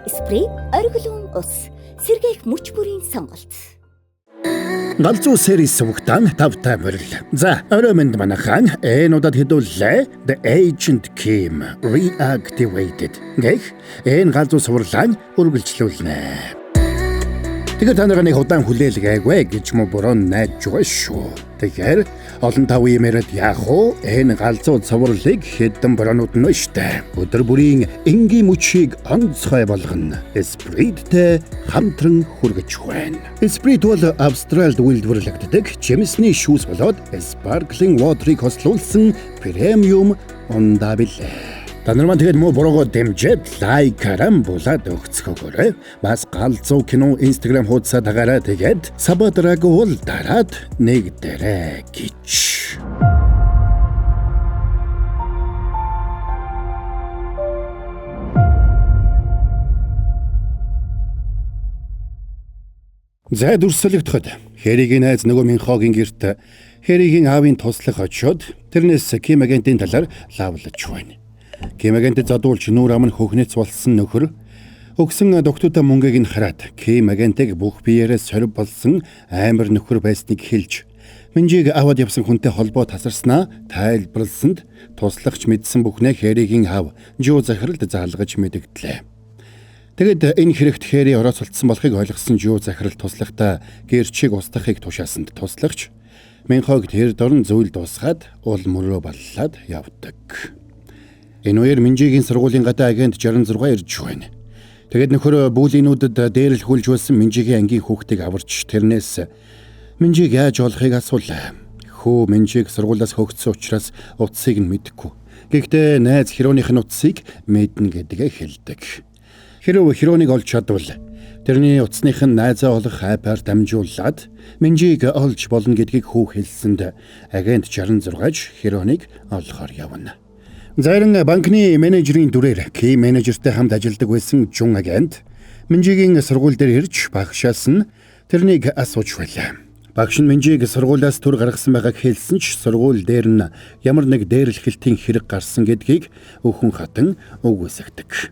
Спрей оргилуун ус. Сэргээх мөч бүрийн сонголт. Галзуу series сувагтаан тавтай морил. За, орой минь манайхан энэ удаад хэдүүллээ The Agent Kim Reactivated гэх энэ галзуу цувралаа үргэлжлүүлнэ. Тэгэхээр та нарыг нэг удаан хүлээлгээгүй гэж мө буруу найдаж байгаа шүү. Тэгэхээр олон тав юм яриад яах вэ? Энэ галзуу цувралыг хэдэн буруунууд нь штэ. Өдөр бүрийн энгийн мөчийг онцгой болгоно. Esprit-тэй хамтран хүргэж байна. Esprit бол Австралид үйлдвэрлэгддэг жимсний шүүс болоод sparkling water-ыг хослуулсан премиум ундаа билээ. Та нар маань тэгээд муу буруугаа дэмжиж like-аараа булаад өгцгөөгөөрэй. Бас галзуу кино Instagram хуудасаа дагаарай. Тэгээд сабадраагүй бол дараад нэг дээрээ гэж. За дүрсэлэгдэхэд Хэригийн найз нөгөө Минхогийн гэрт Хэригийн аавын туслах очиод тэрнээс Ким агентийн талаар лавлаж байна. Ким агентд зодуулж нүүр ам нь хөхнөц болсон нөхөр өгсөн догтуудаа мөнгийг нь хараад Ким агентыг бүх биеэрээ сорив болсон амар нөхөр байсныг хэлж Минжиг аваад явсан хүнтэй холбоо тасарснаа тайлбарласанд туслахч мэдсэн бүхнээ Хэригийн аав Жуу захиралд заалгаж мэдэгдлээ. Тэгэд энэ хэрэгт Хэри орооцолдсон болохыг ойлгосон Жуу захирал туслахдаа гэрчийг устгахыг тушаасанд туслахч Минхог тэр дорн зүйл дуусгаад уул мөрөө баллаад явдаг. Энэ үеэр Минжигийн сургуулийн гадаа агент 66 ирж байна. Тэгэд нөхөр бүүлийнүүдэд дээрлэхүүлж байсан Минжигийн ангийн хүүхдийг аварч тэрнээс Минжиг яаж олохыг асуулаа. Хүү Минжиг сургуулиас хөгцсөн учраас утсыг нь мэдэхгүй. Гэхдээ найз Хироных нь утсыг мэднэ гэдгээ хэлдэг. Хэрв Хироныг олж чадвал тэрний утасных нь найзаа олох app-аар дамжуулаад Минжиг олж болно гэдгийг хүү хэлсэнд агент 66-ж Хироныг олохоор явна. Зарим банкны менежерийн дүрээр Ким менежертэй хамт ажилладаг байсан Жун агент Минжигийн сургууль дээр ирж багшаас нь тэрнийг асууж байлаа. Багш нь Минжиг сургуулиас төр гаргасан байгааг хэлсэн ч сургууль дээр нь ямар нэг дээрлэхэлтийн хэрэг гарсан гэдгийг өхөн хатан үгүйсгдэг.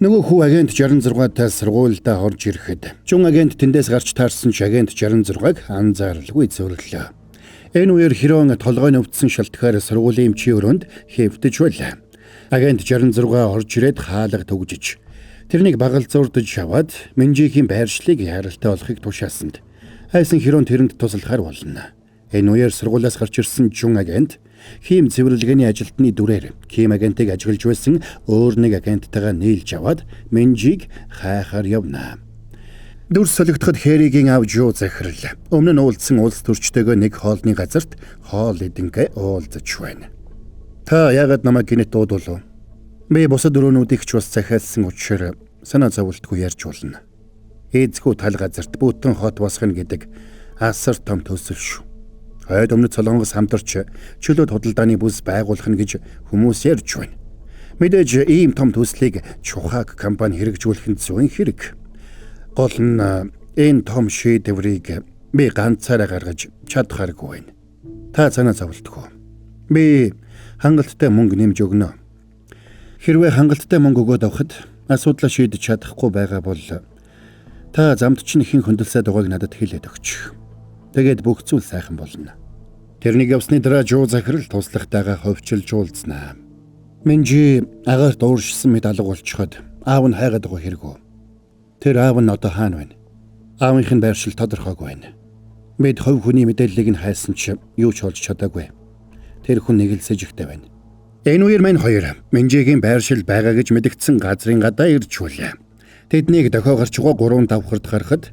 Нөгөө хүү агент 66-тай сургуульдаа орж ирэхэд Жун агент тэндээс гарч таарсан ч агент 66-г анзааралгүй зөрлөө. Энэ үеэр Хирон толгой нь өвдсөн шалтгаан сургуулийн эмчийн өрөөнд хэвтэж байлаа. Агент 66 орж ирээд хаалга түгжиж тэрнийг багалзуурдаж аваад Минжигийн байршлыг яаралтай олохыг тушаасанд айсан Хирон тэрэнд туслахаар болно. Энэ үеэр сургуулиас гарч ирсэн Жун агент хийм цэвэрлэгээний ажилтны дүрээр Ким агентыг ажиглаж байсан өөр нэг агенттайгаа нийлж аваад Минжиг хайхаар явна. Дүрс солигдоход Хэригийн аав Жуу захирал өмнө нь уулзсан улс төрчтэйгөө нэг хоолны газарт хоол идэнгээ уулзаж байна. Та яагаад намайг гинэт дуудулав? Би бусад өрөөнүүдийг ч бас захиалсан учраас санаа зовлтгүй ярьж болно. Эзгүй тал газарт бүтэн хот босгоно гэдэг асар том төсөл шүү. Хойд өмнөд Солонгос хамтарч чөлөөт худалдааны бүс байгуулах нь гэж хүмүүс ярьж байна. Мэдээж ийм том төслийг Чухаг компани хэрэгжүүлэх нь зүйн хэрэг. Гол нь энэ том шийдвэрийг би ганцаараа гаргаж чадхааргүй байна. Та санаа зовлтгүй. Би хангалттай мөнгө нэмж өгнө. Хэрвээ хангалттай мөнгө өгөөд авахд асуудлаа шийдэж чадахгүй байгаа бол та замд чинь хэн хөндлөсөд байгааг надад хэлээд өгч. Тэгээд бүх зүйл сайхан болно. Тэрнийг явсны дараа Жуу захирал туслахтайгаа ховчилж уулзнаа. Минжи агаарт ууршсан мэт алга болчиход аав нь хайгаад байгаа хэрэгүү. Тэр аав нь одоо хаана байна? Аавынх нь байршил тодорхойгүй байна. Бид хувь хүний мэдээллийг нь хайсан ч юу ч олж чадаагүй. Тэр хүн нэг л сэжигтэй байна. Энэ үеэр мань хоёр Минжигийн байршил байгаа гэж мэдэгдсэн газрын гадаа ирж хүлээ. Тэднийг дохио гарч байгаа 3 давхарт гарахад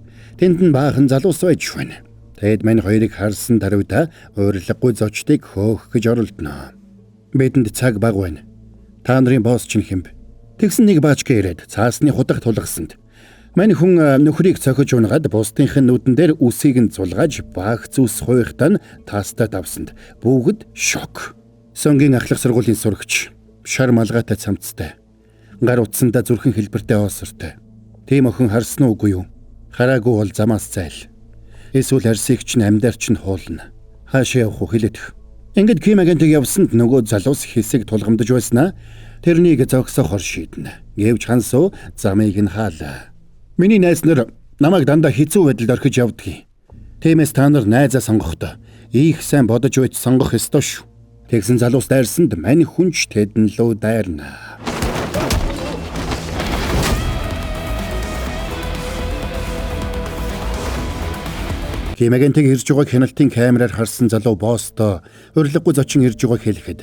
тэнд нь баахан залуус байж байна. Тэд мань хоёрыг харсан даруйда урилгагүй зочдыг хөөх гэж оролдоно. Бидэнд цаг баг байна. Та нарын босс чинь хэмб? Тэгсэн нэг баачка ирээд цаасны худах тулгасанд мань хүн нөхрийг цохиж унгаад бусдынх нь нүдэн дээр үсийг нь зулгааж багц үс хуйхтаа нь таастай давсанд бүгд шок. Сонгийн ахлах сургуулийн сурагч шар малгайтай цамцтай гар утсандаа зүрхэн хэлбэртэй оосортой. Тийм охин харсан уугүй юу? Хараагүй бол замаас зайл. Эсвэл арсыг чинь амьдаар чинь хуулна. Хаашаа явах уу хэлээд. Ингээд Ким агентыг явсанд нөгөө залуус хэсэг тулгамдаж байснаа тэрнийг зогсоохоор шийднэ. Гэвч Хансуу замыг нь хаалаа. Миний найз нар намайг дандаа хэцүү байдалд орхиж явдгийг. Тиймээс та нар найзаа сонгохдоо их сайн бодож байж сонгох ёстой шүү. Тэгсэн залуус дайрсанд мань хүнч тэдэн лөө дайрна. Ким агентыг ирж байгааг хяналтын камераар харсан залуу босстой урилгагүй зочин ирж байгааг хэлэхэд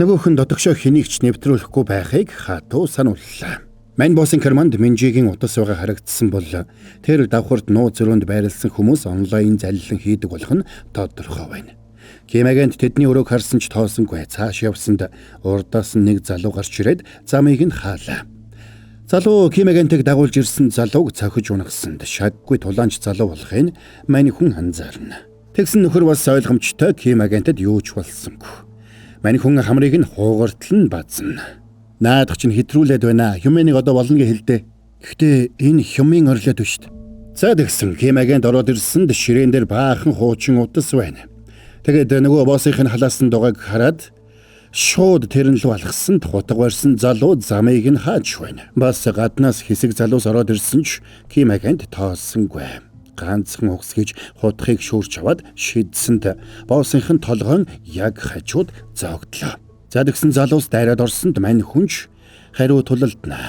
нөгөөх нь дотогшоо хэнийг ч нэвтрүүлэхгүй байхыг хатуу санууллаа. Мань боссын карманд Минжигийн утас байгаа харагдсан бол тэр давхарт нууц өрөөнд байрлсан хүмүүс онлайн залилан хийдэг болох нь тодорхой байна. Ким агент тэдний өрөөг харсан ч тоосонгүй. Цааш явсанд урдаас нь нэг залуу гарч ирээд замыг нь хаалаа. Залуу Ким агентыг дагуулж ирсэн залууг цохиж унагсанд шаггүй тулаанч залуу болохыг мань хүн анзаарна. Тэгсэн нөхөр бас ойлгомжтой Ким агентэд юу ч болсонгүй. Мань хүн хамрыг нь хуугартал нь базна. Наадах чинь хэтрүүлээд байна. Хюменийг одоо болно гэж хэлдэ. Гэхдээ энэ хюмын орлоод биш үү? За тэгсэн Ким агент ороод ирсэнд ширээн дээр баахан хуучин утас байна. Тэгээд нөгөө боссынх нь халаасан дугааг хараад шууд тэрэн лүү алхсанд хутга барьсан залуу замыг нь хааж байна. Бас гаднаас хэсэг залуус ороод ирсэн ч Ким агент тоосонгүй. Ганцхан угс гэж хутгийг шүүрч аваад шидсэнд боссынх нь толгойн яг хажууд зоогдлоо. За тэгсэн залуус дайраад орсонд мань хүнч хариу тулалдна.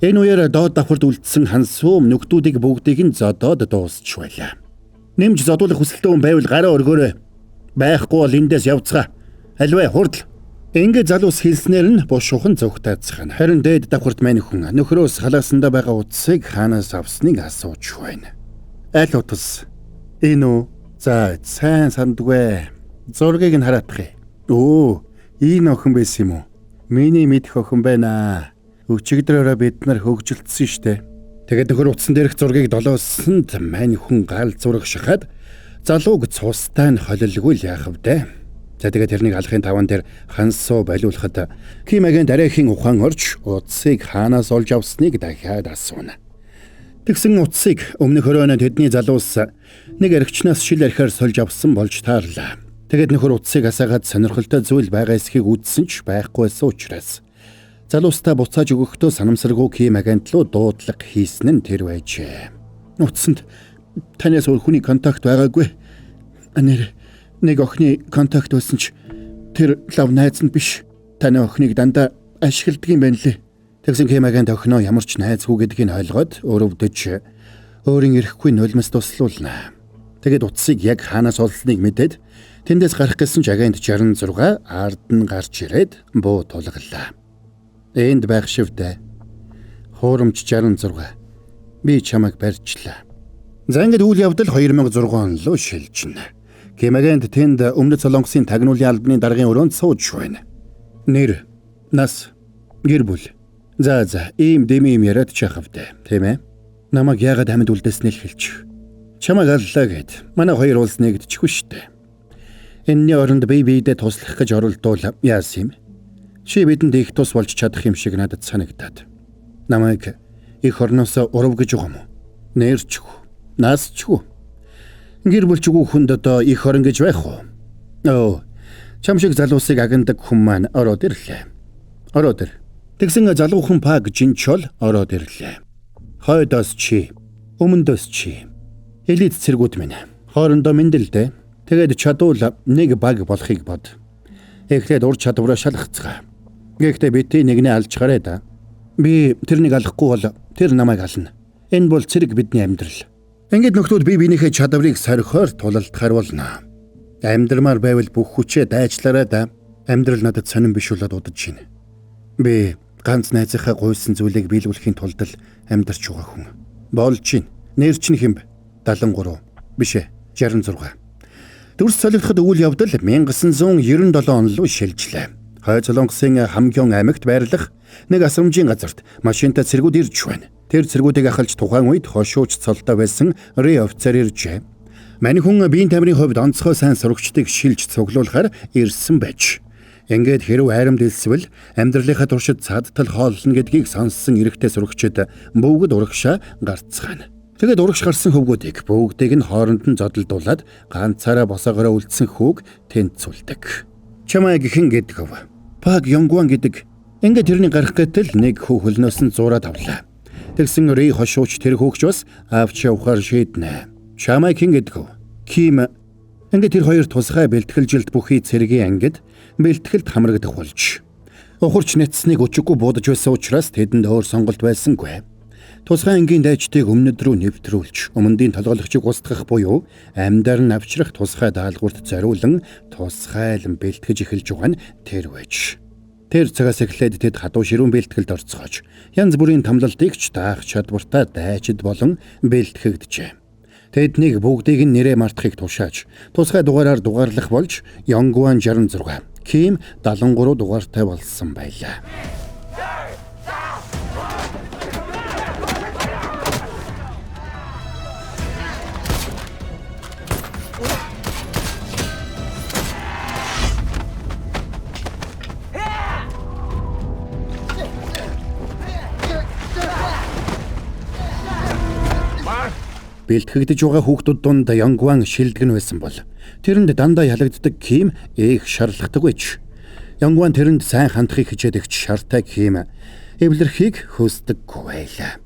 Энэ үеэр доод давхарт үлдсэн Хансуу нөхдүүдийг бүгдийг нь зодоод дуусч байлаа. Нэмж зодуулах хүсэлтэй хүн байвал гараа өргөөрэй. Байхгүй бол эндээс явцгаа. Аливаа хурдл. Ингээд залуус хэлснээр нь бушуухан зүгтаацхан. Харин дээд давхарт мань хүн нөхрөөс халаасандаа байгаа утсыг хаанаас авсныг асууж байна. Аль утас? Энэ үү? За сайн сандгүй. Зургийг нь хараадах. Өө, энэ охин байсан юм уу? Миний мэдэх охин байна. Өчигдрөөрөө бид нар хөгжилдсөн штэ. Тэгээд нөхөр утсан дээрх зургийг долоосонд мань хүн гал зураг шахаад залууг цустай нь холилгүй л яах вдэ. За тэгээд тэрнийг алхын таван дээр Хансуу болиулахад Ким агент арайхийн ухаан орж утсыг хаанаас олж авсныг дахиад асууна. Тэгсэн утсыг өмнөх өрөөнд тэдний залуус нэг эрэгчнээс шил архиар сольж авсан болж таарлаа. Тэгээд нөхөр утсыг асаагаад сонирхолтой зүйл байгаа эсхийг үзсэн ч байхгүй байсан учраас залуустаа буцааж өгөхдөө санамсаргүй Ким агент руу дуудлага хийсэн нь тэр байжээ. Утсанд танаас өөр хүний контакт байгаагүй. Нэр нэг охины контакт байсан ч тэр лав найз нь биш. Таны охиныг дандаа ашигладаг юм байна лээ. Тэгсэн Ким агент охиноо ямар ч найзгүй гэдгийг ойлгоод өрөвдөж өөрийн эрэхгүй нулимс туслуулна. Тэгээд утсыг яг хаанаас олсныг мэдээд тэндээс гарах гэсэн ч агент 66 ард нь гарч ирээд буу тулгалаа. Энд байх шивдэ. Хуурамч 66. Би чамайг барьчлаа. За ингээд үйл явдал 2006 он руу шилжинэ. Ким агент тэнд Өмнөд Солонгосын тагнуулын албаны даргын өрөөнд сууж байна. Нэр, нас, гэр бүл. За ийм дэмий юм яриад чахавдэ, тийм ээ? Намайг яагаад амьд үлдээснээ л хэлчих. Чамайг аллаа гэд манай хоёр улс нэгдчихвэ штэ. Энэний оронд бие биедээ туслах гэж оролдвол яасан юм? Чи бидэнд их тус болж чадах юм шиг надад санагдаад. Намайг их орноос урав гэж байгаа юм уу? Нэрчгүй, насчгүй. Гэр бүлчгүй хүнд одоо их орон гэж байх уу? Өө, чам шиг залуусыг агнадаг хүн маань ороод ирлээ. Ороод ир. Тэгсэн залуухан Паг Жинчол ороод ирлээ. Хойдоос чи, өмнөдөөс чи. Элит цэргүүд минь. Хоорондоо мэндэлдэ. Тэгээд чадвал нэг баг болохыг бод. Эхлээд ур чадвараа шалгацгаа. Гэхдээ бити нэгнээ алж гараа да. Би тэрнийг алахгүй бол тэр намайг ална. Энэ бол цэрэг бидний амьдрал. Ингээд нөхдүүд бие биенийхээ чадварыг сорихоор тулалдахар болно. Амьдрмаар байвал бүх хүчээ дайчлаарай да. Амьдрал надад сонирн биш болоод удаж байна. Би ганц найзынхаа гуйсан зүйлийг биелүүлэхийн тулд л амьдарч байгаа хүн. Болж байна. Нэр чинь хэн бэ? 73. Биш ээ, 66. Дүрс солигдоход үйл явдал 1997 он руу шилжлээ. Хойд Солонгосын Хамгён аймагт байрлах нэг асрамжийн газарт машинтай цэргүүд ирж байна. Тэр цэргүүдийг ахалж тухайн үед хошууч цолтой байсан Ри офицер иржээ. Мань хүн биеийн тамирын хувьд онцгой сайн сурагчдыг шилж цуглуулахар ирсэн байж. Ингээд хэрв айрамд илсвэл амьдралынхаа туршид цадтал хооллоно гэдгийг сонссон эрэгтэй сурагчид бүгд урагшаа гарцгаана. Тэгээд урагш гарсан хөвгүүдийг бүгдийг нь хооронд нь зодолдуулаад ганцаараа босоогороо үлдсэн хүүг тэнцвүүлдэг. Чамайг хэн гэдэг вэ? Пак Йонгван гэдэг. Ингээд тэрний гарах гэтэл нэг хүү хөлнөөс нь зураад авлаа. Тэгсэн Ри хошууч тэр хүүгч бас авч явахаар шийднэ. Чамайг хэн гэдэг вэ? Ким. Ингээд тэр хоёр тусгай бэлтгэлжилт бүхий цэргийн ангид бэлтгэлд хамрагдах болж. Ухарч няцсныг өчиггүй буудаж байсан учраас тэдэнд өөр сонголт байсангүй. Тусгай ангийн дайчдыг өмнөд рүү нэвтрүүлж, өмнөдийн толгойлогчийг устгах буюу амьдаар нь авчрах тусгай даалгаварт зориулан тусгайлан бэлтгэж эхэлж байгаа нь тэр байж. Тэр цагаас эхлээд тэд хадуу ширүүн бэлтгэлд орцгоож, янз бүрийн тамлалтыг ч даах чадвартай дайчид болон бэлтгэгджээ. Тэднийг бүгдийг нь нэрээ мартахыг тушааж, тусгай дугаараар дугаарлах болж Йонгван 66, Ким 73 дугаартай болсон байлаа. Бэлтгэгдэж байгаа хүүхдүүд дунд Йонгван шилдэг нь байсан бол тэрэнд дандаа ялагддаг Ким ээх шарлагдаг байж. Йонгван тэрэнд сайн хандахыг хичээдэгч шартай Ким эвлэрхийг хүсдэггүй байлаа.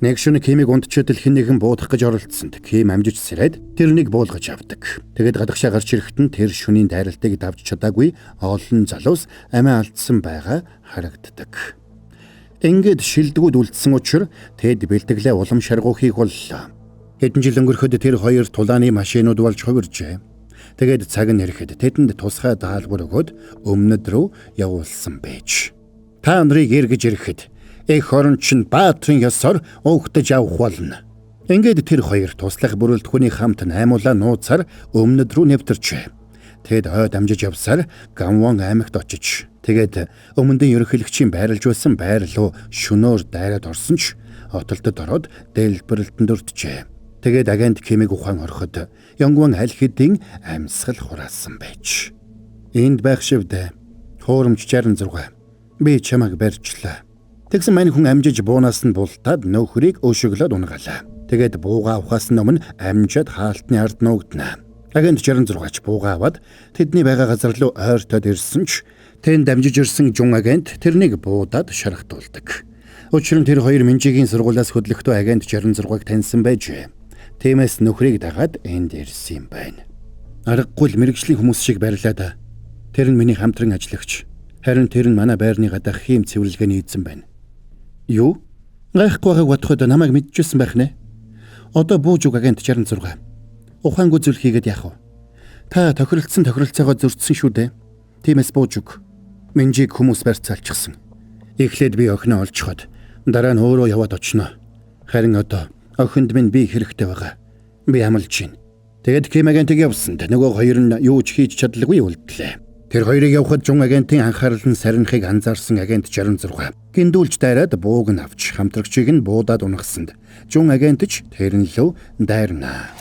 Нэг шөнө Кимийг унтчихэд хэн нэгэн буудах гэж оролдсонд Ким амжиж сэрээд тэрнийг буулгаж авдаг. Тэгээд гадагшаа гарч ирэхэд нь тэр шөнийн дайралтыг давж чадаагүй олон залуус амиа алдсан байгаа харагддаг. Ингээд шилдэгүүд үлдсэн учир тэд бэлтгэлээ улам шаргуу хийх боллоо. Хэдэн жил өнгөрөхөд тэр хоёр тулааны машинууд болж хувиржээ. Тэгээд цаг нь ирэхэд тэдэнд тусгай даалгавар өгөөд өмнөд рүү явуулсан байж. Та нарыг эргэж ирэхэд эх орон чинь баатрын ёсоор угтаж авах болно. Ингээд тэр хоёр туслах бүрэлдэхүүний хамт наймуулаа нууцаар өмнөд рүү нэвтэрчээ. Тэд хойд амжиж явсаар Гамвон аймагт очиж, тэгээд өмнөдийн ерөнхийлөгчийн байрлаж байсан байр руу шөнөөр дайраад орсон ч отолтод ороод дэлбэрэлтэнд өртжээ. Тэгээд агент Кимиг ухаан ороход Йонгван аль хэдийн амьсгал хураасан байж. Энд байх шивдэ. Хуурамч 66. Би чамайг барьчлаа. Тэгсэн мань хүн амжиж буунаас нь бултаад нөхрийг өшөглөөд унгаалаа. Тэгээд буугаа авахаас өмнө амжаад хаалтны ард нуугдана. Агент 66-ч буугаа аваад тэдний байгаа газар руу ойртоод ирсэн ч тэнд амжиж ирсэн жун агент тэрнийг буудаад шарахтуулдаг. Учир нь тэр хоёр Минжигийн сургуулиас хөдлөхдөө агент 66-г таньсан байжээ. Тиймээс нөхрийг дагаад энд ирсэн юм байна. Аргагүй л мэрэгжлийн хүмүүс шиг барилаа да. Тэр нь миний хамтран ажиллагч. Харин тэр нь манай байрны гадаах хийм цэвэрлэгээний эзэн байна. Юу? Гайхгүй байгааг бодоход намайг мэдчихсэн байх нэ. Одоо бууж үг агент 66. Ухаангүй зүйл хийгээд яах вэ? Та тохиролцсон тохиролцоогоо зөрчсөн шүү дээ. Тиймээс бууж үг. Минжиг хүмүүс барьцаалчихсан. Эхлээд би охиноо олчиход дараа нь өөрөө яваад очино. Харин одоо охинд минь би хэрэгтэй байгаа. Би амлаж байна. Тэгээд Ким агентыг явсанд нөгөө хоёр нь юу ч хийж чадалгүй үлдлээ. Тэр хоёрыг явхад жун агентын анхаарал нь сарнихыг анзаарсан агент 66 гиндүүлж дайраад бууг нь авч хамтрагчийг нь буудаад унагсанд жун агент ч тэрэн лөө дайрна.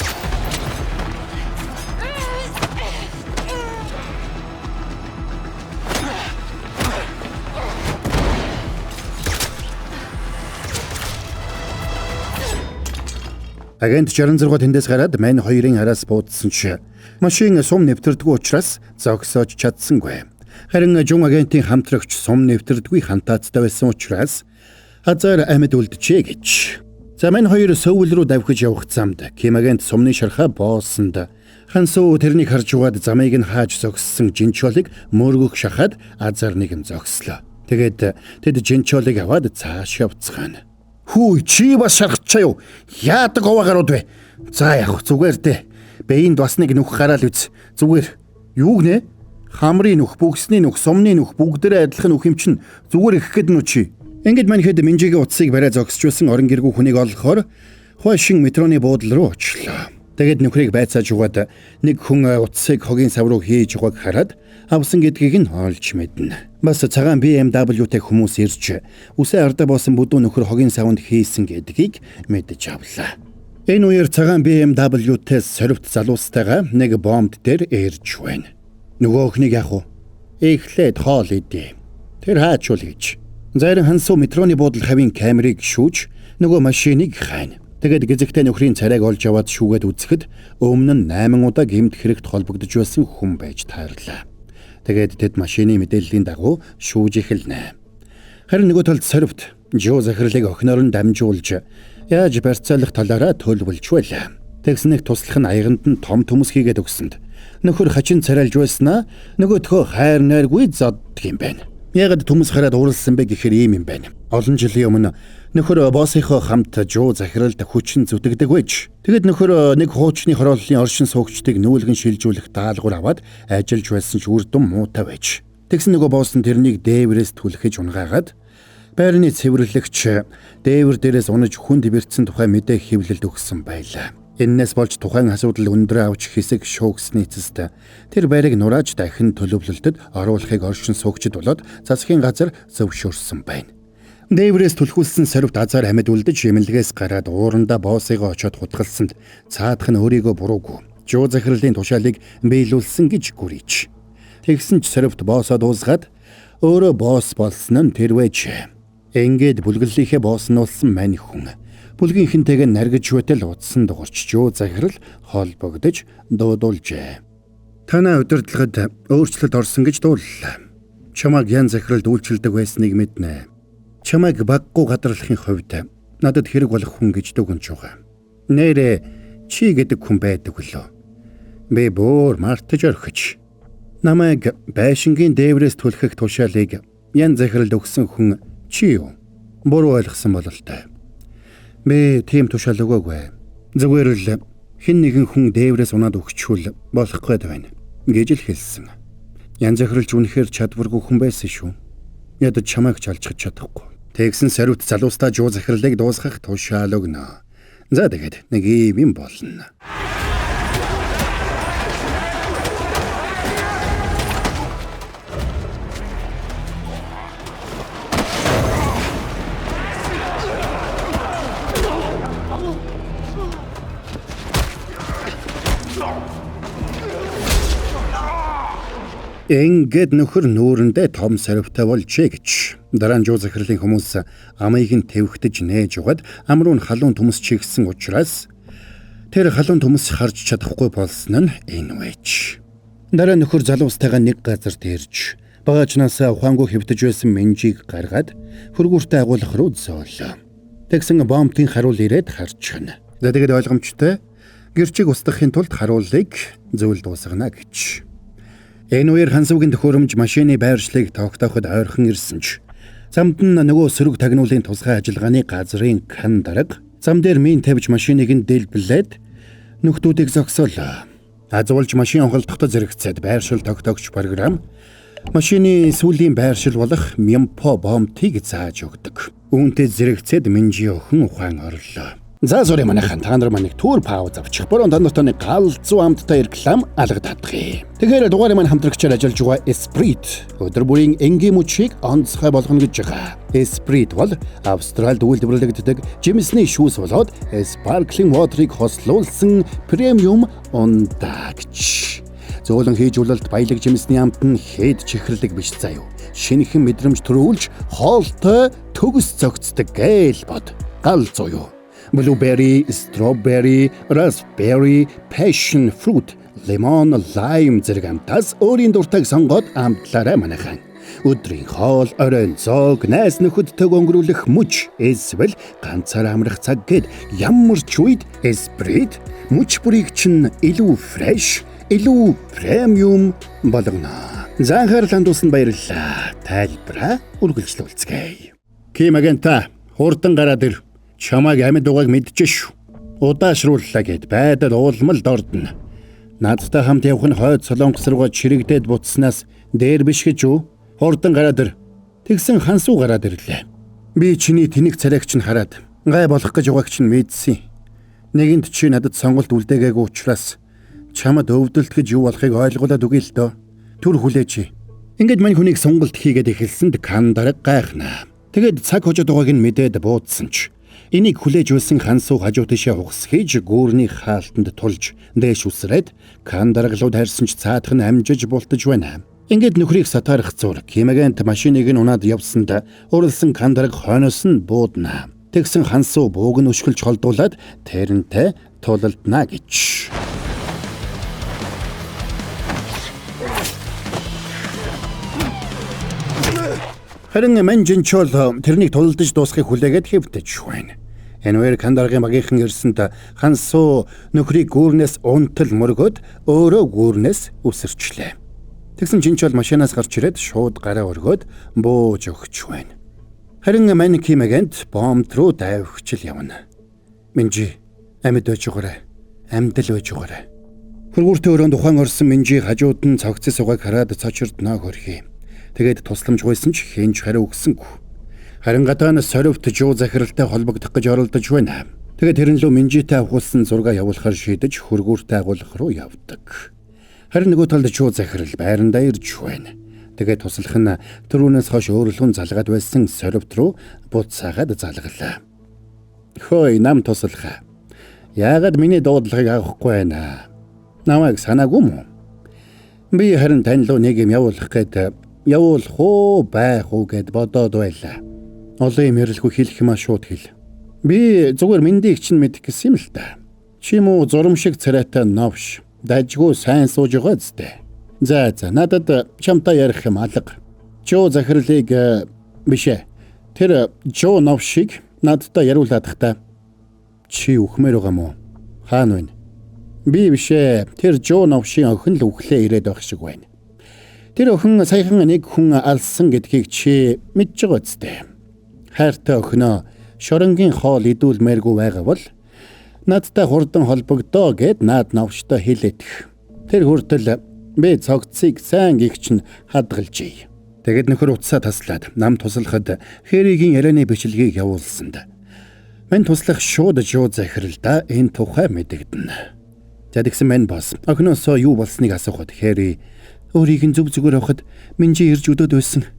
Агент 66 тэндээс гараад мань хоёрын араас буудсан чи машин сум нэвтэрдэггүй учраас зогсоож чадсангүй. Харин жун агентын хамтрагч сум нэвтэрдэггүй хантаацтай байсан учраас азар амьд үлджээ гэж. За мань хоёр Сөүл рүү давхиж явах замд Ким агент сумны шархаа боосонд Хансуу тэрнийг харж угаад замыг нь хааж зогссон Жинчолыг мөргөх шахаад азар нэгэн зогслоо. Тэгээд тэд Жинчолыг аваад цааш явцгаана. Хүү чи бас шархачаа юу? Яадаг овоо гарууд вэ? За яг зүгээр дээ. Бэйнд бас нэг нүх гараал үз. Зүгээр. Юу гинэ? Хамрын нүх, бүгсний нүх, сумны нүх бүгдээрээ адилхан нүх юм чинь зүгээр их гээд нү чи. Ингээд манхэд Минжигийн утсыг бариа зогсож байсан орон гэргүй хүнийг олохоор Хуашин метроны буудлын руу очлоо. Тэгээд нөхрийг байцааж угаад нэг хүн утсыг хогийн сав руу хийж байгааг хараад авсан гэдгийг нь олж мэднэ. Бас цагаан BMW-тэй хүмүүс ирж үсээ ардаа боосон бүдүүн нөхөр хогийн савнд хийсэн гэдгийг мэдэж авлаа. Энэ үеэр цагаан BMW-тэй сорвт залуустайгаа нэг бомб дээр ирж байна. Нөгөө охиныг яах вэ? Эхлээд хоол идэ. Тэр хаачвал гэж. Зарим хансуу метроны буудлын хавийн камерыг шүүж нөгөө машиныг хайна. Тэгээд гэзэгтэй нөхрийн царайг олж аваад шүүгээд үзэхэд өмнө нь 8 удаа гэмт хэрэгт холбогдож байсан хүн байж таарлаа. Тэгээд тэд машины мэдээллийн дагуу шүүж эхэлнэ. Харин нөгөө талд сорвт Жо захирлыг охиноор нь дамжуулж яаж барьцаалах талаараа төлөвлөж байлаа. Тэгснэх туслах нь аяганд нь том төмөс хийгээд өгсөнд нөхөр хачин царайлж байснаа нөгөөдхөө хайр найргүй зоддөг юм байна. Ягаад төмөс хараад ууралсан бэ гэхээр ийм юм байна. Олон жилийн өмнө нөхөр боссынхоо хамт Жуу захиралд хүчин зүтгэдэг байж. Тэгэд нөхөр нэг хуучны хорооллын оршин суугчдыг нүүлгэн шилжүүлэх даалгавар аваад ажиллаж байсан ч үр дүн муутай байж. Тэгсэн нөгөө босс нь тэрнийг дээврээс түлхэж унгаагаад байрны цэвэрлэгч дээвэр дээрээс унаж хүнд бэртсэн тухай мэдээ хэвлэлд өгсөн байлаа. Эннээс болж тухайн асуудал өндрөө авч хэсэг шуугсны эцэст тэр байрыг нурааж дахин төлөвлөлтөд оруулахыг оршин суугчид болоод засгийн газар зөвшөөрсөн байна. Дээврээс түлхүүлсэн сорвт азар амьд үлдэж эмнэлгээс гараад уурандаа боссыгоо очиод хутгалсанд цаадах нь өөрийгөө буруугүй. Жуу захирлын тушаалыг биелүүлсэн гэж гүрийч. Тэгсэн ч сорвт боссоо дуусгаад өөрөө босс болсон нь тэр байж. Ингээд бүлэглэлийнхээ босс нь болсон мань хүн. Бүлгийнхэнтэйгээ наргиж байтал утсан дугарч Жуу захирал холбогдож дуудулжээ. Танай удирдлагад өөрчлөлт орсон гэж дууллаа. Чамайг ян захиралд үйлчилдэг байсныг мэднэ. Чамайг баггүй гадарлахын хувьд надад хэрэг болох хүн гэж дүгнж байгаа. Нээрээ чи гэдэг хүн байдаг лөө. Би бүр мартаж орхиж. Намайг байшингийн дээврээс түлхэх тушаалыг ян захиралд өгсөн хүн чи юу? Буруу ойлгосон бололтой. Би тийм тушаал өгөөгүй. Зүгээр л хэн нэгэн хүн дээврээс унаад өгчвөл болох гээд байна гэж л хэлсэн. Ян захиралч үнэхээр чадваргүй хүн байсан шүү. Ядаж чамайг чалжих чадахгүй. Тэгсэн сорвт залуустаа Жуу захирлыг дуусгах тушаал өгнө. За тэгээд нэг ийм юм болно. Ингээд нөхөр нүүрэндээ том сорвтой болжээ гэж. Дараа нь Жуу захирлын хүмүүс амыг нь тэвхтэж нээж угаад ам руу нь халуун төмөс чигсэн учраас тэр халуун төмөс харж чадахгүй болсон нь энэ байж. Дараа нөхөр залуустайгаа нэг газарт ирж багажнаасаа ухаангүй хэвтэж байсан менжийг гаргаад хөргүүртээ агуулах руу зөөлөө. Тэгсэн бомбын харуул ирээд харчихна. За тэгээд ойлгомжтой гэрчиг устгахын тулд харуулыг зөвл дуусгана гэж. Энэ үеэр хансуугийн төхөөрөмж машины байршлыг тогтооход ойрхон ирсэн ч замд нь нөгөө сөрөг тагнуулын тусгай ажиллагааны газрын кан дарга зам дээр мин тавьж машиныг нь дэлблээд нөхдүүдийг зогсоолоо. Азуулж машин онголдохдоо зэрэгцээд байршил тогтоогч програм машины сүүлийн байршил болох Мямпо бомтыг зааж өгдөг. Үүнтэй зэрэгцээд Минжи охин ухаан орлоо. За sorry манайхан та нар маань нэг түр пауз авчих. Борон та нартай нэг галзуу амттай реклам алгадах юм. Тэгэхээр дугаарын маань хамтрагчаар ажиллаж байгаа Esprit өдөр бүрийн энгийн мөчийг онцгой болгоно гэж байгаа. Esprit бол Австралид үйлдвэрлэгддэг жимсний шүүс болоод sparkling water-ыг хослуулсан премиум ундагч. Зөөлөн хийжүүлэлт баялаг жимсний амт нь хэд чихэрлэг биш заяа. Шинэхэн мэдрэмж төрүүлж хоолтой төгс зөгцдөг гээл бод. Галзуу юу? Blueberry, strawberry, raspberry, passion fruit, lemon, lime зэрэг амтаас өөрийн дуртайг сонгоод амтлаарай манайхан. Өдрийн хоол, оройн зоог, найз нөхөдтэйг өнгөрүүлэх мөч, эсвэл ганцаар амрах цаг гээд ямар ч үед Esprit мөч бүрийг чинь илүү fresh, илүү премиум болгоно. За анхаарал хандуулсанд баярлалаа. Тайлбараа үргэлжлүүлцгээе. Ким агента, хурдан гараад ир. Чамайг амьд угааг мэдчихэж шүү. Удаашрууллаа гэд байдал уулмал дордно. Надтай хамт явах нь хойд Солонгос руугаа чирэгдээд буцснаас дээр биш гэж үү? Хурдан гараад ир. Тэгсэн хансуу гараад ирлээ. Би чиний тэнэг царайг чинь хараад гай болох гэж байгааг чинь мэдсэн. Нэгэнт чи надад сонголт үлдээгээгүй учраас чамд өвдөлт гэж юу болохыг ойлгуулад өгье л дөө. Түр хүлээч. Ингээд мань хүнийг сонголт хийгээд эхэлсэнд кан дарга гайхнаа. Тэгээд цаг хожоод байгааг нь мэдээд буудсан ч Энийг хүлээж байсан Хансуу хажуу тишээ хугас хийж гүүрний хаалтанд тулж дээш үсрээд кан даргалууд харсан ч цаадах нь амжиж бултаж байна. Ингээд нөхрийг сатаарах зур Кимагент машиныг нь унаад явсанд уралсан кан дарга хойноос нь буудна. Тэгсэн Хансуу бууг нь өшгөлж холдуулаад тэрнтэй тулалдна гэж. Харин Манжинчол тэрнийг тулалдаж дуусгахыг хүлээгээд хэвтэж байна. Энэ үеэр Кандаргийн багийнхан ирсэнд Хансуу нөхрийг гүүрнээс унтал мөргөөд өөрөө гүүрнээс үсэрчлээ. Тэгсэн Жинчол машинаас гарч ирээд шууд гараа өргөөд бууж өгч байна. Харин Ман Кимагент бомб руу давхичл явна. Минжи амьд байж байгаарай. Амьд л байж байгаарай. Хөргүүртээ өрөөнд ухаан орсон Минжи хажууд нь цогцос угааг хараад цочирдноо хөрхий. Тэгээд тусламж гуйсан ч хэн ч хариу өгсөнгүй. Харин гадаа нь соривт жуу захиралтай холбогдох гэж оролдож байна. Тэгээд тэрэн лөө Минжитэй авахулсан зураг явуулахар шийдэж хөргүүртээ агуулгах руу явдаг. Харин нөгөө талд жуу захирал байрандаа ирж байна. Тэгээд туслах нь түрүүнээс хойш өөрлөгөн залгаад байсан соривт руу буцаагаад залгалаа. Хөөе нам туслах. Яагаад миний дуудлагыг авахгүй байна? Намайг санаагүй юм уу? Би харин тань руу нэг юм явуулах гээд явуулах уу байх уу гэд бодоод байлаа. Олон юм ярилгүй хэлэх юмаа шууд хэл. Би зүгээр мэндийг чинь мэдэх гэсэн юм л та. Чи муу зурам шиг царайтай новш. Дажгүй сайн сууж байгаа зү. За надад чамтай ярих юм алга. Жуу захирлыг биш ээ. Тэр жуу новшийг надтай яриулаадах та. Чи үхмээр байгаа мó? Хаана вэ? Би биш ээ. Тэр жуу новшийн охин л үхлээ ирээд байх шиг байна. Тэр охин саяхан нэг хүн алсан гэдгийг чи мэдж байгаа үстэй. Хайртай охиноо шоронгийн хоол идүүлмээргүй байгаа бол надтай хурдан холбогдоо гэд наад новштой хэлээдэх. Тэр хүртэл би цогцыг сайн гихч нь хадгалжээ. Тэгэд нөхөр утсаа таслаад нам туслахад Хэригийн ярианы бичлэгийг явуулсанд. Мань туслах шууд жуу захиралдаа энэ тухай мэдэгдэнэ. За тэгсэн мань бас охиноосоо юу болсныг асуухад Хэри өөрийг нь зүг зүгээр авахад Минжи ирж өдөөд байсан.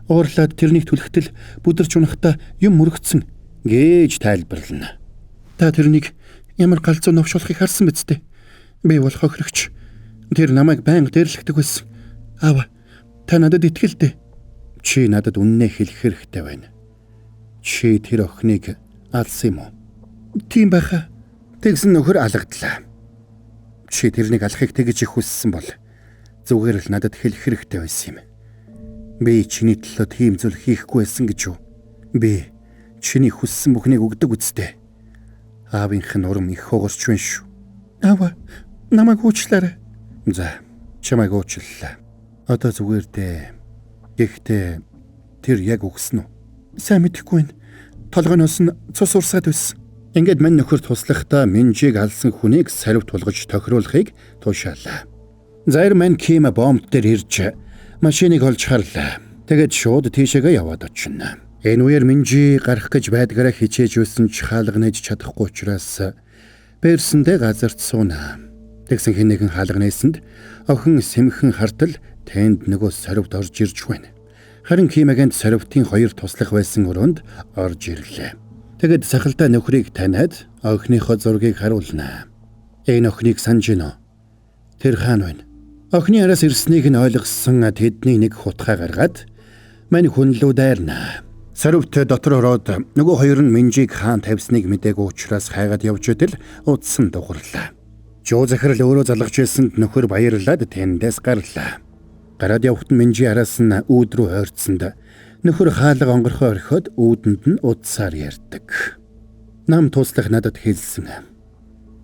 Уурлаад тэрнийг түлхтэл бүдэрч унахдаа юм мөрөгцсөн гэж тайлбарлана. Та тэрнийг ямар галзуу новшуулахыг харсан биз дээ. Би бол хохирогч. Тэр намайг байнга дээрлэхдэг байсан. Аава, та надад итгэл дээ. Чи надад үннээ хэлэх хэрэгтэй байна. Чи тэр охиныг алсан юм уу? Тийм байхаа. Тэгсэн нөхөр алагдлаа. Чи тэрнийг алахыг тэгж их хүссэн бол зүгээр л надад хэлэх хэрэгтэй байсан юм. Би чиний төлөө тийм зүйл хийхгүй байсан гэж юу? Би чиний хүссэн бүхнийг өгдөг үсттэй. Аавынх нь урам их хугарч байна шүү. Аава, намайг уучлаарай. За, чамайг уучлалаа. Одоо зүгээр дээ. Гэхдээ тэр яг үгсэн үү? Сайн мэдэхгүй байна. Толгойноос нь цус урсгаад байсан. Ингээд мань нөхөр туслахдаа Минжиг алсан хүнийг саривт тулгаж тохируулахыг тушаалаа. Заир мань Ким бомб дээр ирж машиныг олж харлаа. Тэгээд шууд тийшээгээ яваад очино. Энэ үеэр Минжи гарах гэж байдгаараа хичээж байсан ч хаалга нээж чадахгүй учраас бэрсэндээ газарт сууна. Тэгсэн хэн нэгэн хаалга нээсэнд охин сэмхэн хартал тэнд нөгөө сорвт орж ирж байна. Харин Кимагент сорвтын хоёр туслах байсан өрөөнд орж ирлээ. Тэгэд сахалтай нөхрийг таниад охиныхоо зургийг харуулна. Энэ охиныг санаж гинөө. Тэр хаана вэ? Охины араас ирснийг нь ойлгосон тэдний нэг хутгаа гаргаад мань хүн лүү дайрна. Сорвт дотор ороод нөгөө хоёр нь Минжиг хаан тавьсныг мдээгүй учраас хайгаад явж идэл утсан дугарлаа. Жуу захирал өөрөө залгаж байсанд нөхөр баярлаад тэндээс гарлаа. Гараад явхад нь Минжи араас нь үүд рүү ойртсонд нөхөр хаалга онгорхоо орхиод үүдэнд нь утсаар ярьдаг. Нам туслах надад хэлсэн.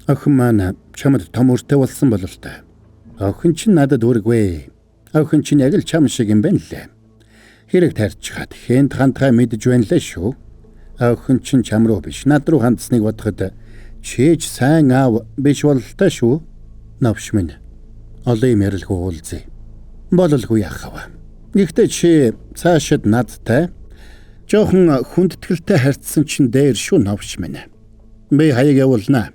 Охин маань чамд том өртэй болсон бололтой. Охин чинь надад үргүй. Охин чинь яг л чам шиг юм байна лээ. Хэрэг тарьчихад хэнд хандхаа мэдж байна лээ шүү. Охин чинь чам руу биш над руу хандсныг бодоход чийж сайн аав биш бололтой шүү. Новш минь. Олон юм ярилгүй уулзъя. Бололгүй яах вэ? Гэхдээ чи цаашид надтай жоохон хүндэтгэлтэй харьцсан чинь дээр шүү новш минь. Би хаяг явуулнаа.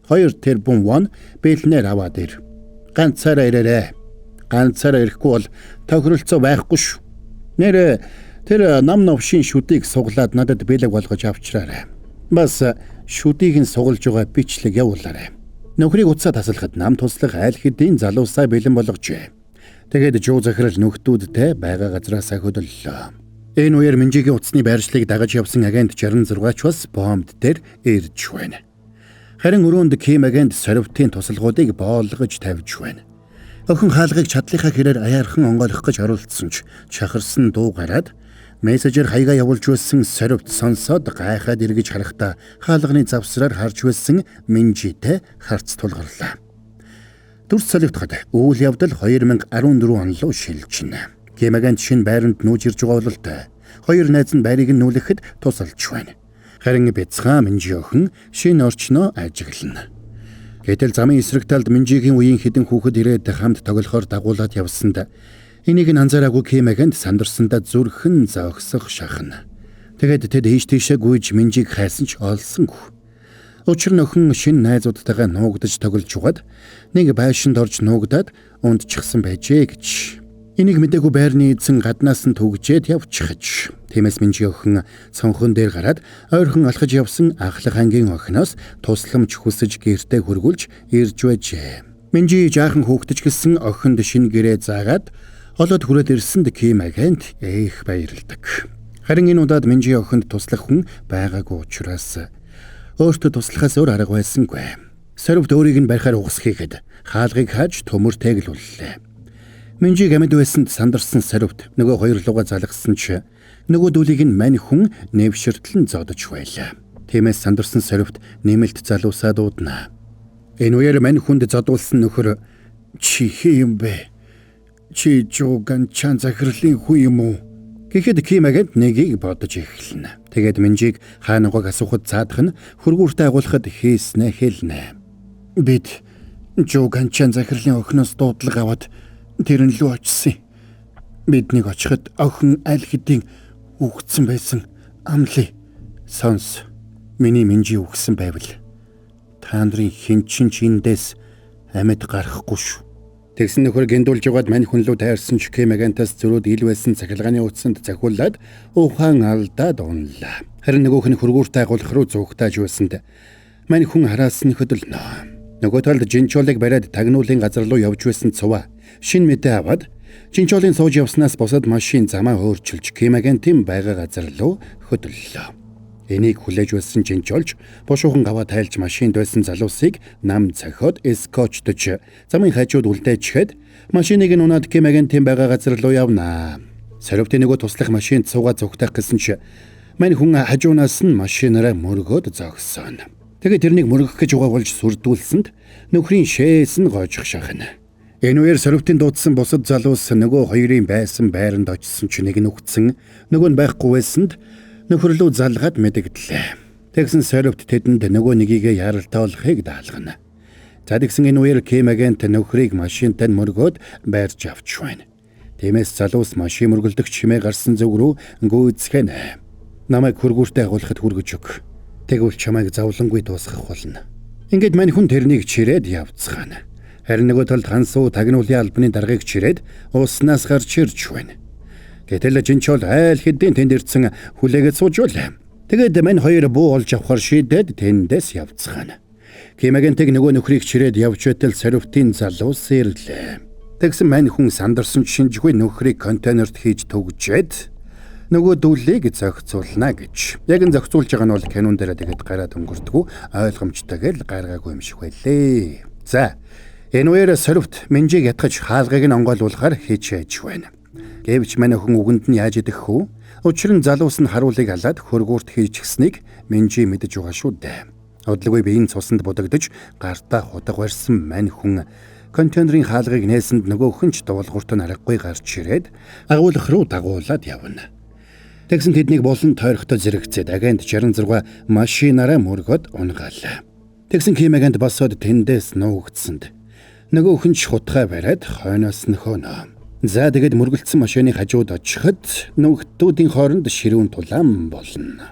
2 тэрбум вон бэлнээр аваад ир. Ганцаараа ирээрэй. Ганцаараа ирэхгүй бол тохиролцоо байхгүй шүү. Нэр тэр нам новшийн шүдийг суглаад надад бэлэг болгож авчраарай. Бас шүдийг нь сугалж байгаа бичлэг явуулаарай. Нөхрийг утсаа тасалхад нам туслах аль хэдийн залуусаа бэлэн болгожээ. Тэгээд жуу захирал нөхдүүдтэй байгаа газраасаа хөдөллөө. Энэ үеэр Минжигийн утасны байршлыг дагаж явсан агент 66-ч бас бомбд дээр ирж байна. Харин өрөөнд Ким агент сорвтын тусалгуудыг боолгож тавьж байна. Охин хаалгыг чадлынхаа хэрээр аяархан онгойлгох гэж оролдсон ч чахарсан дуу гараад мессежээр хаягаа явуулж байсан сорвт сонсоод гайхаад эргэж харахтаа хаалганы завсраар харж байсан Минжитэй харц тулгарлаа. Дүрс солигдоход үйл явдал 2014 он руу шилжинэ. Ким агент шинэ байранд нүүж ирж байгаа бололтой. Хоёр найз нь байрыг нь нүүлэхэд тусалж байна. Харин бяцхан Минжи охин шинэ орчноо ажиглана. Гэтэл замын эсрэг талд Минжигийн үеийн хэдэн хүүхэд ирээд хамт тоглохоор дагуулад явсанд энийг нь анзаараагүй Ким агент сандарсандаа зүрхэн зогсох шахна. Тэгээд тэд ийш тийшээ гүйж Минжиг хайсан ч олсонгүй. Учир нь охин шинэ найзуудтайгаа нуугдаж тоглож угаад нэг байшинд орж нуугдаад унтчихсан байжээ гэж. Энийг мэдээгүй байрны эзэн гаднаас нь түгжээд явчихж. Тиймээс Минжи охин цонхон дээр гараад ойрхон алхаж явсан ахлах ангийн охиноос тусламж хүсэж гэртээ хөргүүлж ирж байжээ. Минжи жаахан хөөгдөж гисэн охинд шинэ гэрээ заагаад олоод хүрээд ирсэнд Ким агент ээх баярладаг. Харин энэ удаад Минжи охинд туслах хүн байгаагүй учраас өөртөө туслахаас өөр арга байсангүй. Сорвт өөрийг нь барихаар угсхийхэд хаалгыг хааж төмөр тэглүүллээ. Минжиг амьд байсанд сандарсан сорвт нөгөө хоёр лугаа залгасан ч нөгөө дүүлийг нь мань хүн нэвширтлэн зодож байлаа. Тиймээс сандарсан сорвт нэмэлт залуусаа дуудана. Энэ үеэр мань хүнд зодуулсан нөхөр чи хээ юм бэ? Чи Жуганчан захирлын хүн юм уу? Гэхэд Ким агент нэгийг бодож эхэлнэ. Тэгээд Минжиг хаанаагааг асуухад цаадах нь хөргүүртэй агуулхад хийснээ хэлнэ. Бид Жуганчан захирлын охиноос дуудлага аваад тэрэн лүү очсон. Биднийг очиход охин аль хэдийн үгдсэн байсан амлая. Сонс. Миний Минжи үгсэн байвал та нарын хэн чинь ч эндээс амьд гарахгүй шүү. Тэгсэн нөхөр гиндүүлж яваад мань хүн лүү тайрсан ч Ким агентаас зөрүүд ил байсан цахилгааны утсанд захиулаад ухаан алдаад унлаа. Харин нөгөөх нь хөргүүртэй агуулх руу зугтааж байсанд мань хүн хараас нь хөдөлнө. Нөгөө талд Жинчолыг бариад тагнуулын газар руу явж байсан цуваа шинэ мэдээ аваад Жинчолын сууж явснаас бусад машин замаа өөрчилж Ким агентийн байгаа газар руу хөдөллөө. Энийг хүлээж байсан Жинчолж бушуухан гаваа тайлж машинд байсан залуусыг нам цохиод эскочтож замын хажууд үлдээчихэд машиныг нь унаад Ким агентийн байгаа газар руу явнаа. Сорвтын нөгөө туслах машинд суугаад зүгтаах гэсэн чи мань хүн хажуунаас нь машинаараа мөргөөд зогссон. Тэгээд тэрнийг мөргөх гэж угаа болж сүрдүүлсэнд нөхрийн шээс нь гоожих шахна. Энэ үеэр сорвтын дуудсан бусад залуус нөгөө хоёрын байсан байранд очисон ч нэг нь үхсэн, нөгөө нь байхгүй байсанд нөхөрлөө залгаад мэдэгдлээ. Тэгсэн сорвт тэдэнд нөгөө нэгийгээ яралтоолохыг даалгана. За тэгсэн энэ үеэр Ким агент нөхрийг машинтай мөргөөд байрж авч байна. Тиймээс залуус машин мөргөлдөх чимээ гарсан зүг рүү гүйцгэнэ. Намайг хөргүүртэй агуулхад хүргэж өг. Тэгвэл чамайг зовлонгүй дуусгах болно. Ингээд мань хүн тэрнийг чирээд явцгаана. Харин нөгөө талд хансуу тагнуулын албаны даргаыг чирээд уснаас гарч ирж байна. Гэтэл Жинчол айл хэдийн тэнд ирсэн хүлээгээд сууж байлаа. Тэгээд мань хоёр буу олж авахар шийдээд тэндээс явцгаана. Ким агентыг нөгөө нөхрийг чирээд явж байтал сорвтын залуус ирлээ. Тэгсэн мань хүн сандарсан шинжгүй нөхрийг контейнерт хийж түгжээд нөгөө дүүлийг зохицуулна гэж. Яг нь зохицуулж байгаа нь бол кинон дээрээ тэгээд гараад өнгөрдгүү ойлгомжтой л гаргаагүй юм шиг байлээ. За энэ үеэр сорвт Минжиг ятгах хаалгыг нь онгойлуулахар хичээж байна. Гэвч мань охин үгэнд нь яаж идэх хүү? Учир нь залуус нь харуулыг алаад хөргүүрт хийчихсэнийг Минжи мэдэж байгаа шүү дээ. Удалгүй биеийн цуснд будагдаж гартаа худаг барьсан мань хүн контейнерын хаалгыг нээсэнд нөгөө хүн ч дуулуурт нь аргагүй гарч ирээд агуулх руу дагуулад явна. Тэгсэн тэднийг болон тойрохтой зэрэгцээд агент 66 машинаараа мөргөөд унгаалаа. Тэгсэн Ким агент босоод тэндээс нуугдсанд нөгөө хүн ч хутгаа бариад хойноос нь хөөнө. За тэгээд мөргөлдсөн машины хажууд очиход нүгтүүдийн хооронд ширүүн тулаан болно.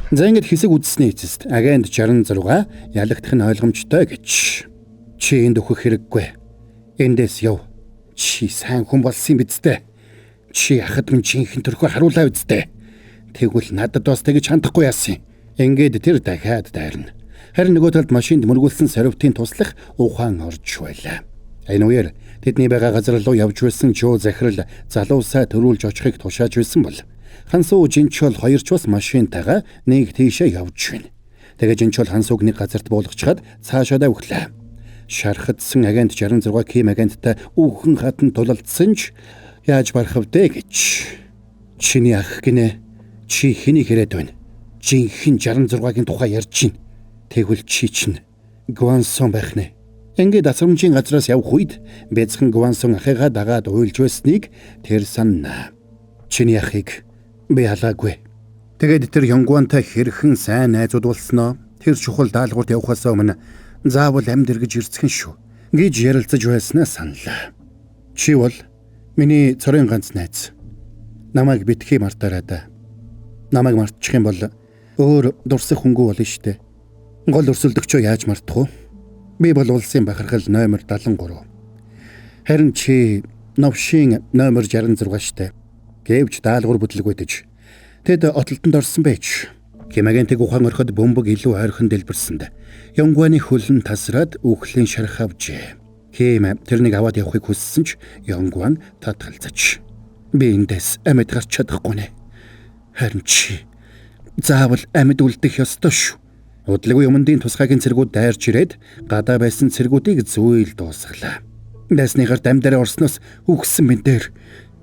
За ингэж хэсэг үзсний эцэст агент 66 ялагдах нь ойлгомжтой гэж. Чи энд өөхөх хэрэггүй. Эндээс яв. Чи сайн хүн болсон юм биз дээ. Чи ахад минь жинхэнэ төрхөө харуулаа биз дээ. Тэгвэл надад бас тэгж хандахгүй яасан. Ингээд тэр дахиад дайрна. Харин нөгөө талд машинд мөргүүлсэн сорвтын туслах ухаан орж байлаа. Энэ үеэр тэдний байгаа газар руу явж байсан Жоо захирал залуусаа төрүүлж очихыг тушааж байсан бол Хансуу Жинчол хоёр ч бас машинтайгаа нэг тийшээ явж байна. Тэгээ Жинчол Хансууг нэг газарт буулгачхад цаашаа өглөө. Шархадсан агент 66 Ким агенттай үхэн хатан тулалдсан ч яаж барах вдэ гэж. Чиний ах гинэ, чи хэнийг яриад байна? Жинхэнэ 66-гийн тухай ярьж байна. Тэгвэл чи чинь Гвансон байх нэ. Ингээд асрамжийн газраас явх үед бяцхан Гвансон ахыгаа дагаад уйлж байсныг тэр санана. Чиний ахыг би халаагүй. Тэгээд тэр Янгуантай хэрхэн сайн найзууд болсноо, тэр чухал даалгаварт явхаас өмнө заавал амьд эргэж ирцхэн шүү гэж ярилцаж байснаа саналаа. Чи бол миний цорын ганц найз. Намайг битгий мартаарай да. Намайг мартчих юм бол өөр дурсах хүнгүй болно штэ. Гол өрсөлдөгчөө яаж мартах вэ? Би бол улсын бахархал номер 73. Харин чи новшийн номер 66 штэ. Гэвч даалгавар бүтлгүйдэж тэд отолтонд орсон байж. Кимагентыг ухаан орхиод бөмбөг илүү ойрхон дэлбэрсэнд Янгуаны хөлн тасраад үхлийн шарх авчээ. Ким тэрнийг аваад явахыг хүссэн ч Янгуан татгалзаж. Би эндээс амьд гарч чадахгүй нэ. Харин чи заавал амьд үлдэх ёстой шүү. Удалгүй өмнөдийн тусгайгийн цэргүүд дайрч ирээд гадаа байсан цэргүүдийг зүйл дуусгалаа. Дайсны гарт амьдараа орсноос үхсэн минь дээр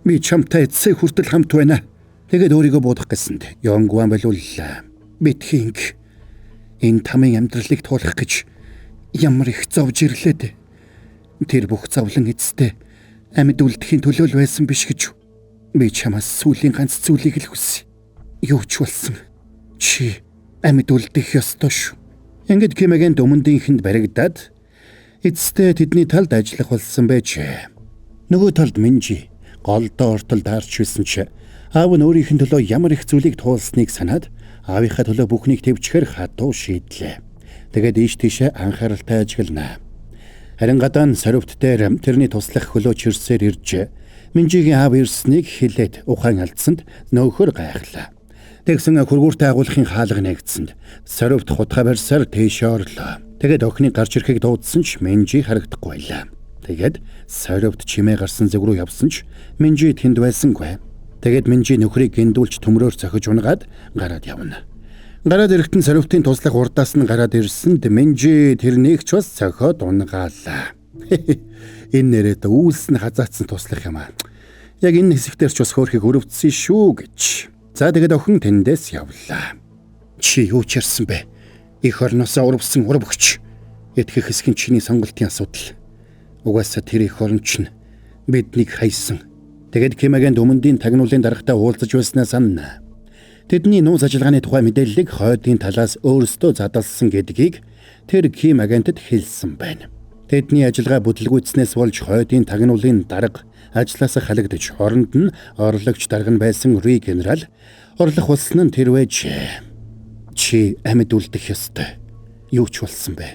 би чамтай эцсээ хүртэл хамт байна. Тэгээд өөрийгөө буудах гэсэнд Янгуан болиуллаа. Битгий инг. Энэ тамын амьдралыг туулах гэж ямар их зовж ирлээ дээ. Тэр бүх зовлон эцэстээ амьд үлдэхийн төлөө л байсан биш гэж. Би чамаас сүүлийн ганц зүйлийг л хүсье. Юу ч болсон. Чи амьд үлдэх ёстой шүү. Ингээд Кимэгэнд өмнөдийнхэнд баригдаад эцэстээ тэдний талд ажиллах болсон байжээ. Нөгөө талд Минжи голдоо ортол даарч байсан чи аав нь өөрийнх нь төлөө ямар их зүйлийг туулсныг санаад аавынхаа төлөө бүхнийг төвчгээр хатуу шийдлээ. Тэгээд ийш тийшээ анхааралтай ажиглана. Харин гадаа нь сорвт дээр тэрний туслах хөлөө чирсээр ирж Минжигийн аав ирснийг хэлээд ухаан алдсанд нөөхөр гайхлаа. Тэгсэн хөргүүртэй агуулгын хаалга нээгдсэнд сорвт хутгаа барьсаар тийшээ орлоо. Тэгээд охиныг гарч ирэхийг дуудсан ч Минжи харагдахгүй байлаа. Тэгээд сорвт чимээ гарсан зүг рүү явсан ч Минжи тэнд байсангүй. Тэгээд Минжи нөхрийг гиндүүлж төмрөөр цохиж унгаад гараад явна. Гараад ирэхэд нь сорвтын туслах урдаас нь гараад ирсэнд Минжи тэрнийг ч бас цохиод унгаалаа. Энэ нэрээд үйлс нь хазаацсан туслах юм аа. Яг энэ хэсэгтэр ч бас хөөрхийг өрөвдсөн шүү гэж. За тэгээд охин тэндээс явлаа. Чи юу ч ярьсан бэ? Их орноосоо урвсан урвгч. Итгэх хэсэг нь чиний сонголтын асуудал. Угаасаа тэр их орн чинь биднийг хайсан. Тэгээд Кимэгэнд өмнөдийн тагнуулын даргатай уулзаж байснаа санана. Тэдний нууц ажиллагааны тухай мэдээллийг хойдын талаас өөрсдөө задалсан гэдгийг тэр Ким агентд хэлсэн байна. Тэдний ажиллагаа бүтлгүүцнээс болж хойдын тагнуулын дарга ажлаасаа халагдаж оронд нь орлогч дарга нь байсан Ри генерал орлох болсон нь тэр байжээ. Чи амьд үлдэх ёстой. Юу ч болсон бэ?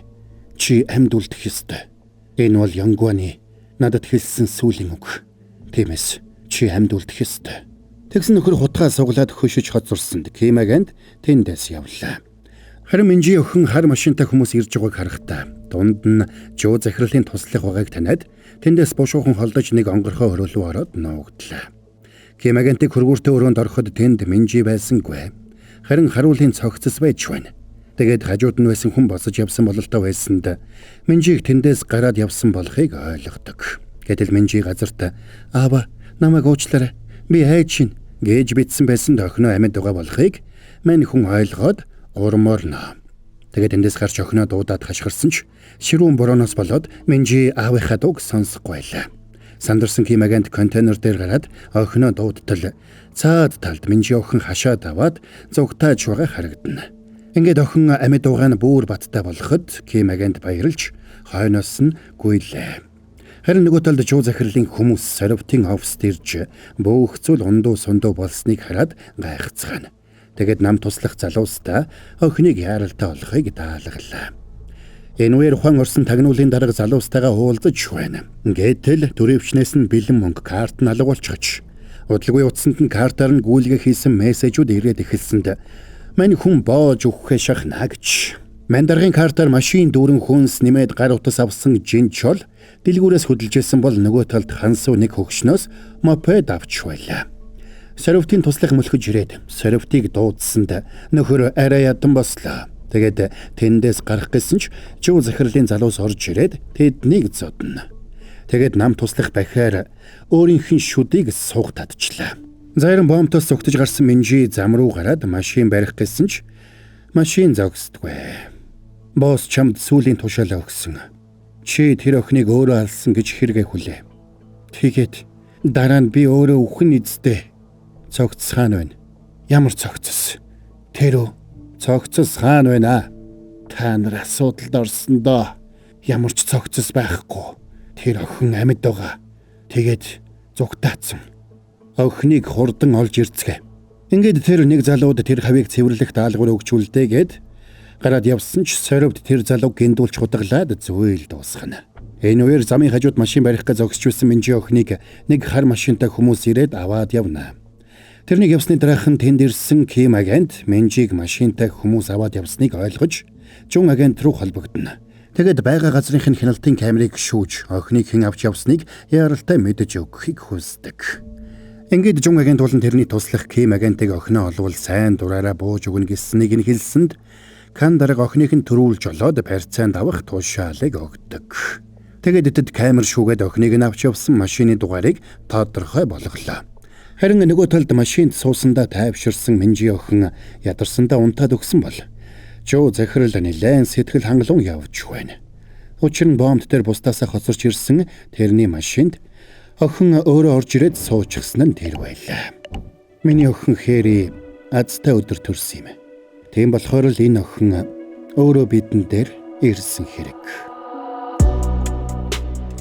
Чи амьд үлдэх ёстой. Энэ бол Янгуаны надад хэлсэн сүүлийн үг. Тиймээс чи амьд үлдэх ёстой. Тэгсэн нөхөр хутгаа суглаад хөшөж хоцорсонд Ким агент тэндээс явлаа. Харин Минжи охин хар машинтай хүмүүс ирж байгааг харахтаа дунд нь Жуу захирлын туслах байгааг таниад тэндээс бушуухан холдож нэг онгорхой өрөөлөө ороод нуугдлаа. Ким агентыг хөргүүртэй өрөөнд ороход тэнд Минжи байсангүй. Харин харуулын цогцос байж байна. Тэгээд хажууд нь байсан хүн босож явсан бололтой байсанд Минжиг тэндээс гараад явсан болохыг ойлгодог. Гэтэл Минжи газарт "Аава, намайг уучлаарай. Би хайж чинь" гэж бичсэн байсан охиноо амьд байгаа болохыг мань хүн ойлгоод урморно. Тэгээд эндээс гарч охиноо дуудаад хашгирсан ч ширүүн борооноос болоод Минжи аавынхаа дууг сонсохгүй байлаа. Сандарсан Ким агент контейнер дээр гараад охиноо дуудтал цаад талд Минжи охин хашаад аваад зугтааж байгаа харагдана. Ингээд охин амьд байгаа нь бүр баттай болоход Ким агент баярлж хойноос нь гүйлээ. Харин нөгөө талд Жуу захирлын хүмүүс сорвтын оффист ирж бөөх зүйл ундуу сундуу болсныг хараад гайхацгаана. Тэгээд нам туслах залуустаа охиныг яаралтай олохыг даалгалаа. Энэ үеэр ухаан орсон тагнуулын дарга залуустайгаа уулзаж байна. Гэтэл төрөвчнээс нь бэлэн мөнгө карт нь алга болчихож. Удалгүй утсанд нь картаар нь гүйлгээ хийсэн мессежүүд ирээд эхэлсэнд мань хүн боож өгөхээ шахна гэж. Мань даргын картаар машин дүүрэн хүнс нэмээд гар утас авсан жинчол дэлгүүрээс хөдөлжсэн бол нөгөө талд хансуу нэг хөгшнөөс мопед авч байлаа. Сорвтын туслах мөлхөж ирээд сорвтыг дуудсанд нөхөр арай ядан бослоо. Тэгээд тэндээс гарах гэсэн ч чүү захирлын залуус орж ирээд тэднийг зодно. Тэгээд нам туслах бахиар өөрийнх нь шүдийг суух татчлаа. Зарим бомтоос цугтаж гарсан Минжи зам руу гараад машин барих гэсэн ч машин зогсдгүй. Босс чамд сүүлийн тушаалаа өгсөн. Чи тэр охиныг өөрөө алсан гэж хэрэгэ хүлээ. Тэгээд дараа нь би өөрөө үхэн эзтэй. Цогцс хаана байна? Ямар цогцс? Тэр үү? Цогцс хаана байна? Та нар асуудалд орсон доо. Ямар ч цогцс байхгүй. Тэр охин амьд байгаа. Тэгээд зугтаацсан. Охиныг хурдан олж ирцгээ. Ингээд тэр нэг залууд тэр хавийг цэвэрлэх даалгавар өгч үлдээгээд гараад явсан ч сорвд тэр залууг гиндүүлж худаглаад зүйл дуусгана. Энэ үеэр замын хажууд машин барих гэж зогсож байсан Минжи охиныг нэг хар машинтай хүмүүс ирээд аваад явна. Тэрнийг явсны дараахан тэнд ирсэн Ким агент Минжиг машинтай хүмүүс аваад явсныг ойлгож Жун агент руу холбогдоно. Тэгээд байгаа газрынх нь хяналтын камерыг шүүж охиныг хэн авч явсныг яаралтай мэдэж өгөхийг хүсдэг. Ингээд Жун агент болон тэрний туслах Ким агентыг охиноо олвол сайн дураараа бууж өгнө гэснийг нь хэлсэнд Кан дарга охиныг нь төрүүлж олоод барьцаанд авах тушаалыг өгдөг. Тэгээд тэд камер шүүгээд охиныг нь авч явсан машины дугаарыг тодорхой болголоо. Харин нөгөө талд машинд суусандаа тайвширсан Минжи охин ядарсандаа унтаад өгсөн бол Жуу захирал нэлээн сэтгэл хангалуун явж байна. Учир нь бомб дээр бусдаасаа хоцорч ирсэн тэрний машинд охин өөрөө орж ирээд суучихсан нь тэр байлаа. Миний охин Хэри азтай өдөр төрсөн юм. Тийм болохоор л энэ охин өөрөө бидэн дээр ирсэн хэрэг.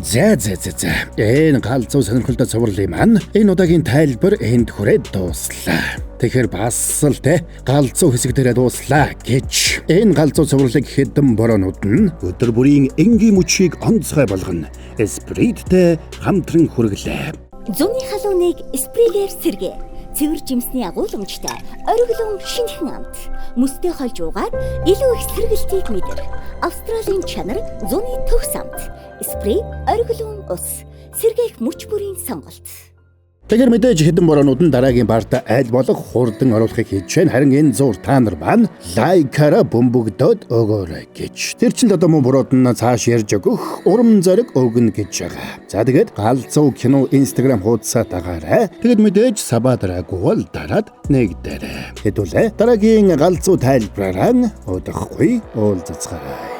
За. Энэ галзуу сонирхолтой цувралын маань энэ удаагийн тайлбар энд хүрээд дууслаа. Тэгэхээр бас л те галзуу хэсэг дээрээ дууслаа гэж. Энэ галзуу цувралыг хэдэн бороонууд нь өдөр бүрийн энгийн мөчийг онцгой болгоно. Сприттэй хамтран хүргэлээ. Зуны халууныг спригээр сэргээ. Цэвэр жимсний агуулмжтай ориглон шинэхэн амт. Мөстэй хольж уугаад илүү их сэргэлтийг мэдэр. Австралийн чанар зуны төгс амт. Спрей ориглон ус. Сэргээх мөч бүрийн сонголт. Тэгэхээр мэдээж хэдэн бороонууд нь дараагийн парта аль болох хурдан оруулахыг хийж байна. Харин энэ зур та нар маань лайкаараа бөмбөгдөөд өгөөрэй гэж. Тэр чинь одоо мөн бурууд нь цааш ярьж өгөх урам зориг өгнө гэж байгаа. За тэгээд галзуу кино Instagram хуудасаа дагаарай. Тэгээд мэдээж сабаа дараагүй бол дараад нэгдээрэй. Хэдүүлээ дараагийн галзуу тайлбараараа удахгүй уулзацгаая.